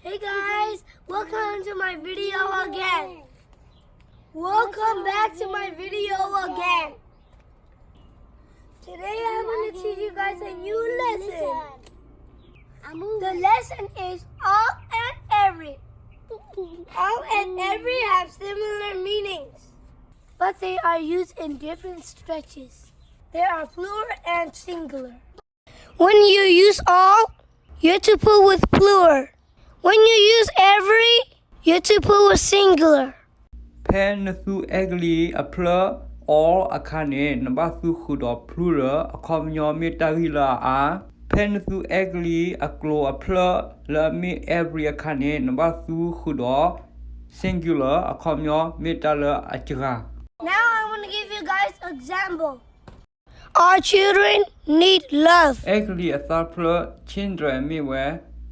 Hey guys, welcome to my video again. Welcome back to my video again. Today I'm going to teach you guys a new lesson. The lesson is all and every. All and every have similar meanings, but they are used in different stretches. They are plural and singular. When you use all, you're to put with plural. When you use every, you're to put with singular. ဖဲနသူအဲကလံးအဖျၢၣ် all အခါန့ၣ် နဘၣ်သူဃုာ်ဒီး plural အခီပညီမ့ၢ်တၢ်ဂ့ၢ်လၢအအါ, ဖဲနသူအဲကလံးအကျိၤအဖျၢၣ်လၢအမ့ၢ် every အခါန့ၣ် နဘၣ်သူဃုာ်ဒီး singular အခီပညီမ့ၢ်တၢ်လၢအစှၤ Now I want to give you guys example. Our children need love. အဲကလံးအသၣ်ဖျၢၣ် children မ့ၢ်ဝဲ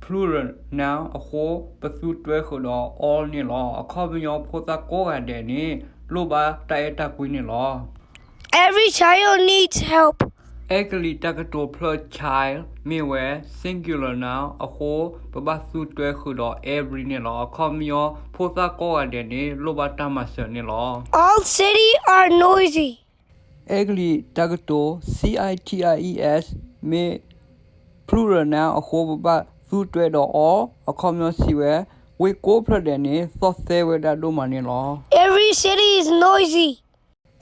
plural noun အဃိ ပသူတွဲဃုာ်ဒီး all န့ၣ်လီၤ. အခီပညီဖိသၣ်ကိးဂၤဒဲးန့ၣ် လိၣ်ဘၣ်တၢ်အဲၣ်တၢ်ကွံန့ၣ်လီၤ. Every child needs help. အဲကလံးတၢ်ကတိၤဖျၢၣ် child မ့ၢ်ဝဲ singular noun အဃိ ပဘၣ်သူတွဲဃုာ်ဒီး every န့ၣ်လီၤ. အခီပညီဖိသၣ်ကိးဂၤဒဲးန့ၣ် လိၣ်ဘၣ်တၢ်မၤစၢၤန့ၣ်လီၤ. All cities are noisy. အဲကလံးတၢ်ကတိၤ cities မ့ၢ် plural noun အဃိ ပဘၣ်သူတွဲဒီး all အခီပညီစံးဝဲ ဝ့ၢ်ကိးဖျၢၣ်ဒဲးန့ၣ် သီၣ်သဲဝဲဒၣ်ဒိၣ်မးန့ၣ်လီၤ. Every city is noisy.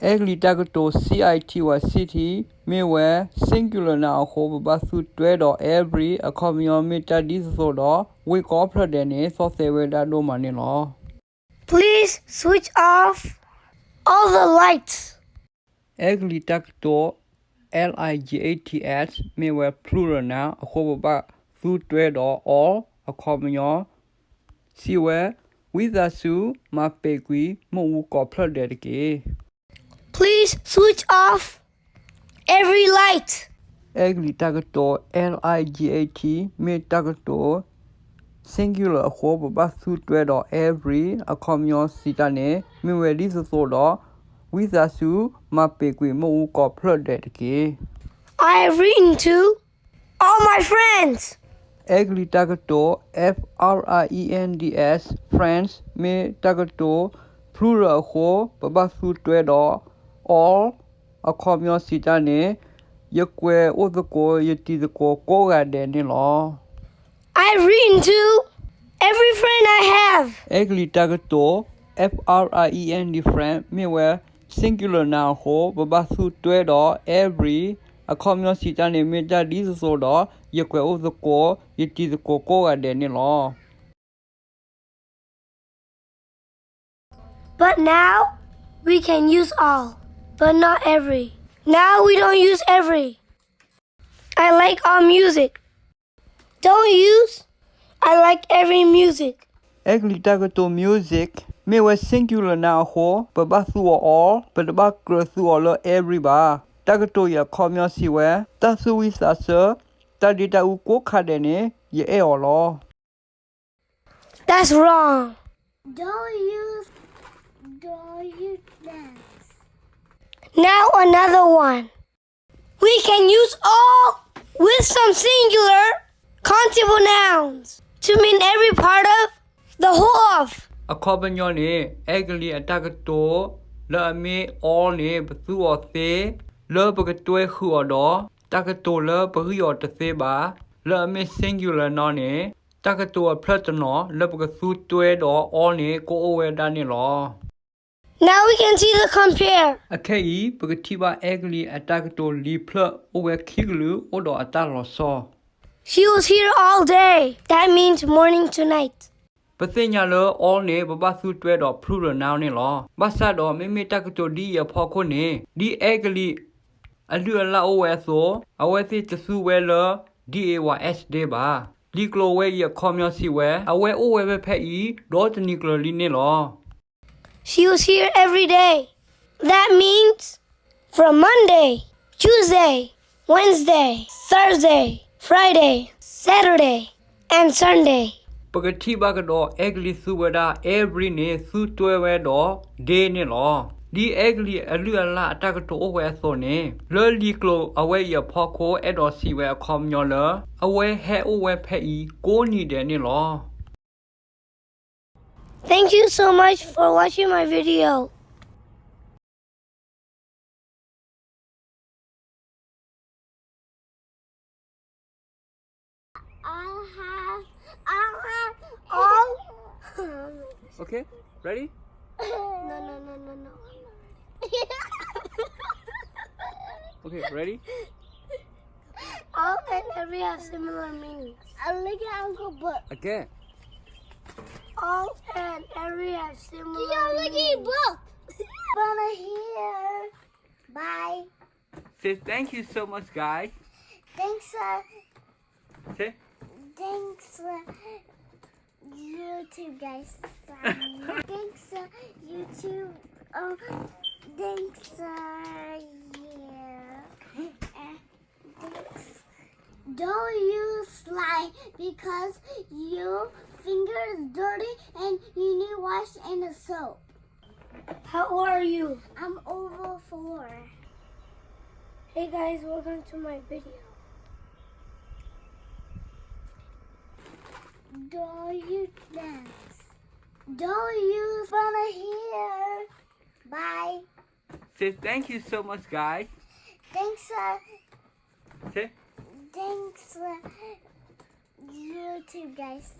အဲကလံးတၢ်ကတိၤ city ဝဲ city မ့ၢ်ဝဲ singular noun အဃိ ပဘၣ်သူတွဲဒီး every အခီပညီမ့ၢ်တၢ်ဒ်သိးသိးဒီး ဝ့ၢ်ကိးဖျၢၣ်ဒဲးန့ၣ် သီၣ်သဲဝဲဒၣ်ဒိၣ်မးန့ၣ်လီၤ. Please switch off all the lights. အဲကလံးတၢ်ကတိၤ lights မ့ၢ်ဝဲ plural noun အဃိ ပဘၣ်သူတွဲဒီး all အခီပညီ စံးဝဲ ဝံသးစူၤ မၤပ့ၤကွံာ်မ့ၣ်အူကိးဖျၢၣ်ဒဲးတက့ၢ်. Please switch off every light. အဲကလံးတၢ်ကတိၤ lights မ့ၢ်တၢ်ကတိၤ singular အဃိ ပဘၣ်သူတွဲဒီး every အခီပညီစံးတၢ်န့ၣ် မ့ၢ်ဝဲဒ်သိးသိးဒီး ဝံသးစူၤ မၤပ့ၤကွံာ်မ့ၣ်အူကိးဖျၢၣ်ဒဲးတက့ၢ်. I've written to all my friends. အဲကလံးတၢ်ကတိၤ friends, friends မ့ၢ်တၢ်ကတိၤ plural အဃိ ပဘၣ်သူတွဲဒီး all အခီပညီစံးတၢ်န့ၣ် ယကွဲးအိၣ်သကိး ယတံၤသကိးကိးဂၤဒဲးန့ၣ်လီၤ. I've written to every friend I have. အဲကလံးတၢ်ကတိၤ friend, friend မ့ၢ်ဝဲ singular noun အဃိ ပဘၣ်သူတွဲဒီး every အခီပညီစံးတၢ်န့ၣ် မ့ၢ်တၢ်ဒ်သိးသိးဒီး ယကွဲးအိၣ်သကိး ယတံၤသကိးကိးဂၤဒဲးန့ၣ်လီၤ. But now we can use all, but not every. Now we don't use every. I like all music. Don't use I like every music. အဲကလံးတၢ်ကတိၤ music မ့ၢ်ဝဲ singular noun အဃိ ပဘၣ်သူအီၤ all, ပတဘၣ်ကြၢးသူအီၤလၢ every ဘၣ်. တၢ်ကတိၤအံၤအခီပညီစံးဝဲ တၢ်သူၣ်ဝံသးဆၢ တၢ်ဒ့တၢ်အူကိးခါဒဲးန့ၣ် ယအဲၣ်အီၤလီၤ. That's wrong. Don't use, don't use that. Now another one. We can use all with some singular countable nouns to mean every part of, the whole of. အခီပညီန့ၣ် အဲကလံးအတၢ်ကတိၤ လၢအမ့ၢ် all န့ၣ် ပသူအီၤသ့ လၢပကတွဲဃုာ်အီၤဒီး တၢ်ကတိၤလၢပဂံၢ်အီၤတသ့ဘၣ် လၢအမ့ၢ် singular noun န့ၣ် တၢ်ကတိၤအဖျၢၣ်တနီၤ လၢပကသူတွဲဒီး all န့ၣ် ကအိၣ်ဝဲဒၣ်န့ၣ်လီၤ. Now we can see the compare. အခဲအံၤ ပကထံၣ်ဘၣ်အဲကလံးအတၢ်ကတိၤလံာ်ဖျၢၣ် အိၣ်ဝဲခံကလုာ် အိၣ်ဒီးအတၢ်လီၤဆီ She was here all day. That means morning to night. ပသ့ၣ်ညါလၢ all န့ၣ် ပဘၣ်သူတွဲဒီး plural noun န့ၣ်လီၤ. ဘၣ်ဆၣ်ဒီး မ့မ့ၢ်တၢ်ကတိၤဒ်အံၤအဖီခိၣ်န့ၣ် ဒ်အဲကလံးအလုၢ်အလၢ်အိၣ်ဝဲအသိး အဝဲသ့ၣ်တသူဝဲလၢ day ဘၣ်. လံာ်ကျိာ်ဝဲအံၤအခီပညီစံးဝဲ အဝဲအိၣ်ဝဲဖဲဖဲအံၤ ဒီတနံၤကျၢၤလံန့ၣ်လီၤ. She was here every day. That means from Monday, Tuesday, Wednesday, Thursday, Friday, Saturday, and Sunday. ပကထံၣ်ဘၣ်ကဒီး အဲကလံးသူဝဲဒၣ် every န့ၣ် သူတွဲဝဲဒီး day န့ၣ်လီၤ. ဒ်အဲကလံးအလုၢ်အလၢ်အတၢ်ကတိၤအိၣ်ဝဲအသိးန့ၣ် လၢလံာ်ကျိာ်အဝဲအံၤအဖီခိၣ် အဲၣ်ဒိးစံးဝဲအခီပညီလၢ အဝဲဟဲအိၣ်ဝဲဖဲအံၤ ကိးနံၤဒဲးန့ၣ်လီၤ. Thank you so much for watching my video. I have, I have all. Okay, ready? No, no, no, no, no. I'm not ready. Okay, ready? All and every have similar meanings. I look at Uncle Book. Again. All and every have similar meanings. Book. Wanna hear. Bye. Say thank you so much, guys. Thanks, uh, say. Thanks, uh, YouTube, guys. Thanks, uh, YouTube. Oh, thanks, uh, yeah. Uh, thanks. Don't use slime because your finger is dirty and you need wash and a soap. How old are you? I'm over four. Hey guys, welcome to my video. Don't you dance. Don't you wanna hear. Bye. Say thank you so much, guys. Thanks, uh, say. Thanks, uh, YouTube, guys.